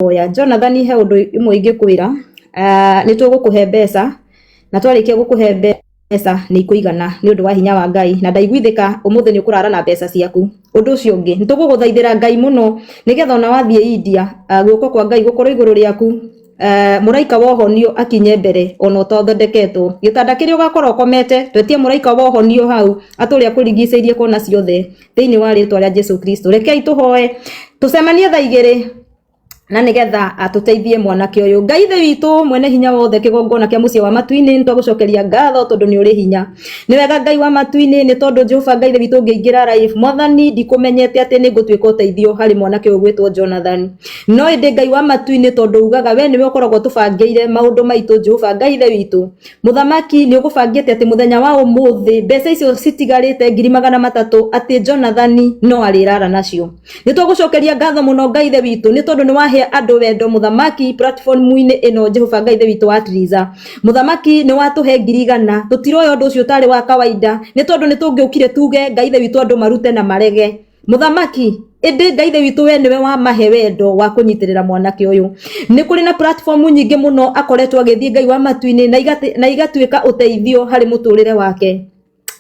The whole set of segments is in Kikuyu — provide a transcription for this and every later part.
Kũhoya Jonathan, he ũndũ ĩmwe ingĩkwĩra. Nĩ tũgũkũhe mbeca, na twarĩkia gũkũhe mbeca nĩ ikũigana nĩ ũndũ wa hinya wa Ngai, na ndaiguithĩka ũmũthĩ nĩ ũkũrara na mbeca ciaku. Ũndũ ũcio ũngĩ, nĩ tũgũgũthaithĩra Ngai mũno nĩgetha ona wathiĩ India, guoko kwa Ngai gũkorwo igũrũ rĩaku, mũraika wa ũhonio akinye mbere ona ũtathondeketwo gĩtanda kĩrĩa ũgakorwo ũkomete. Twetie mũraika wa ũhonio hau atũrĩa akũrigicĩirie kona ciothe thĩinĩ wa rĩtwa rĩa Jesu Kristo. Rekei tũhoe, tũcemanie thaa 2 na nigetha atũteithie mwanake ũyũ. Ngai Ithe witũ mwene hinya wothe, kĩgongona kĩa mũciĩ wa matu-inĩ, nĩ twagũcokeria ngatho tondũ nĩ ũrĩ hinya. Nĩ wega, Ngai wa matu-inĩ, nĩ tondũ Jehova Ngai Ithe witũ, ngĩingĩra live, Mwathani, ndikũmenyete atĩ nĩ ngũtuĩka ũteithio harĩ mwanake ũyũ gwĩtwo Jonathan, no ĩndĩ Ngai wa matu-inĩ, tondũ ugaga we nĩwe ũkoragwo tũbangĩire maũndũ maitũ, Jehova Ngai Ithe witũ Mũthamaki, nĩ ũgũbangĩte atĩ mũthenya wa ũmũthĩ mbeca icio citigarĩte 300,000 atĩ Jonathan no arĩrara nacio. Nĩ tũgũcokeria ngatho mũno, Ngai Ithe witũ, nĩ tondũ nĩ wahe andũ wendo, Mũthamaki, platform-inĩ ĩno, Jehova Ngai Ithe witũ wa Triza. Mũthamaki, nĩ watũhe 100,000. Tũtiroya ũndũ ũcio ũtarĩ wa kawaida, nĩ tondũ nĩ tũngĩũkire tuge, Ngai Ithe witũ, andũ marute na marege, Mũthamaki. Ĩndĩ Ngai Ithe witũ, we nĩwe wamahe wendo wa kũnyitĩrĩra mwanake ũyũ. Nĩ kũrĩ na platform nyingĩ mũno akoretwo agĩthiĩ, Ngai wa matu-inĩ, na igatuĩka ũteithio harĩ mũtũrĩre wake.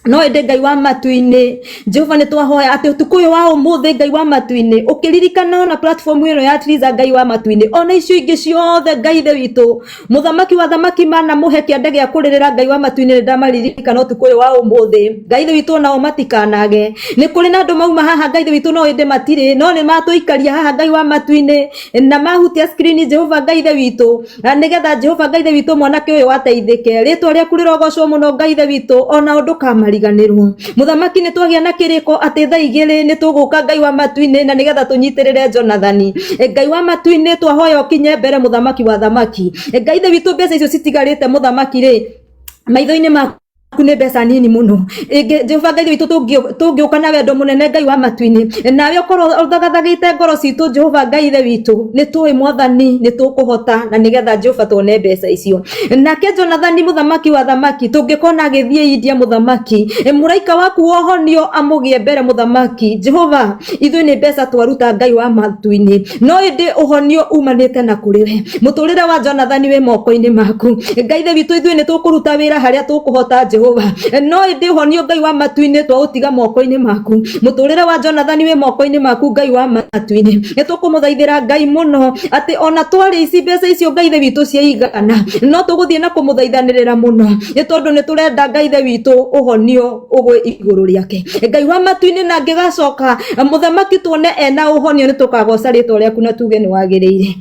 No ĩndĩ Ngai wa matu-inĩ, Jehova, nĩ twahoya atĩ ũtukũ ũyũ wa ũmũthĩ, Ngai wa matu-inĩ, ũkĩririkana ona platform ĩno ya Triza, Ngai wa matu-inĩ, ona icio ingĩ ciothe, Ngai Ithe witũ, Mũthamaki wa thamaki, mana mũhe kĩande gĩa kũrĩrĩra. Ngai wa matu-inĩ, nĩ ndamaririkana ũtukũ ũyũ wa ũmũthĩ, Ngai Ithe witũ, onao matikanage. Nĩ kũrĩ na andũ mauma haha, Ngai Ithe witũ, no ĩndĩ matirĩ no nĩ matũikaria haha, Ngai wa matu-inĩ, na mahutia screen, Jehova Ngai Ithe witũ, na nĩgetha Jehova Ngai Ithe witũ, mwanake ũyũ ateithĩke. Rĩtwa rĩaku rĩrogocwo mũno, Ngai Ithe witũ, ona ũndũ kamariganĩrwo. Mũthamaki, nĩ twagĩa na kĩrĩko atĩ thaa 2 nĩ tũgũka, Ngai wa matu-inĩ, na nĩgetha tũnyitĩrĩre Jonathani. Ngai wa matu-inĩ, twahoya ũkinye mbere, Mũthamaki wa thamaki. Ngai Ithe witũ, mbeca icio citigarĩte, Mũthamaki rĩ, maitho-inĩ maku nĩ mbeca nini mũno. Jehova Ngai witũ, tũngĩũka na wendo mũnene, Ngai wa matu-inĩ, nawe ũkorwo ũthagathagĩte ngoro citũ, Jehova Ngai Ithe witũ, nĩ tũĩ, Mwathani, nĩ tũkũhota na nĩgetha Jehova tuone mbeca icio. Nake Jonathani, Mũthamaki wa thamaki, tũngĩkona agĩthiĩ India, Mũthamaki, mũraika waku wohonio amũgĩe mbere. Mũthamaki Jehova, ithuĩ nĩ mbeca twaruta, Ngai wa matu-inĩ, no ĩndĩ ũhonio umanĩte na kũrĩ we. Mũtũrĩre wa Jonathani wĩ moko-inĩ maku, Ngai Ithe witũ. Ithuĩ nĩ tũkũruta wĩra harĩa tũkũhota, Jehova, no ĩndĩ ũhonio, Ngai wa matu-inĩ, twaũtiga moko-inĩ maku. Mũtũrĩre wa Jonathani wĩ moko-inĩ maku, Ngai wa matu-inĩ. Nĩ tũkũmũthaithĩra Ngai mũno atĩ ona twarĩ ici mbeca icio, Ngai Ithe witũ, ciaigana, no tũgũthiĩ na kũmũthaithanĩrĩra mũno, nĩ tondũ nĩ tũrenda, Ngai Ithe witũ, ũhonio ũgwe igũrũ rĩake, Ngai wa matu-inĩ. Na angĩgacoka, Mũthamaki, tuone ena ũhonio, nĩ tũkagoca rĩtwa rĩaku na tuge nĩ wagĩrĩire.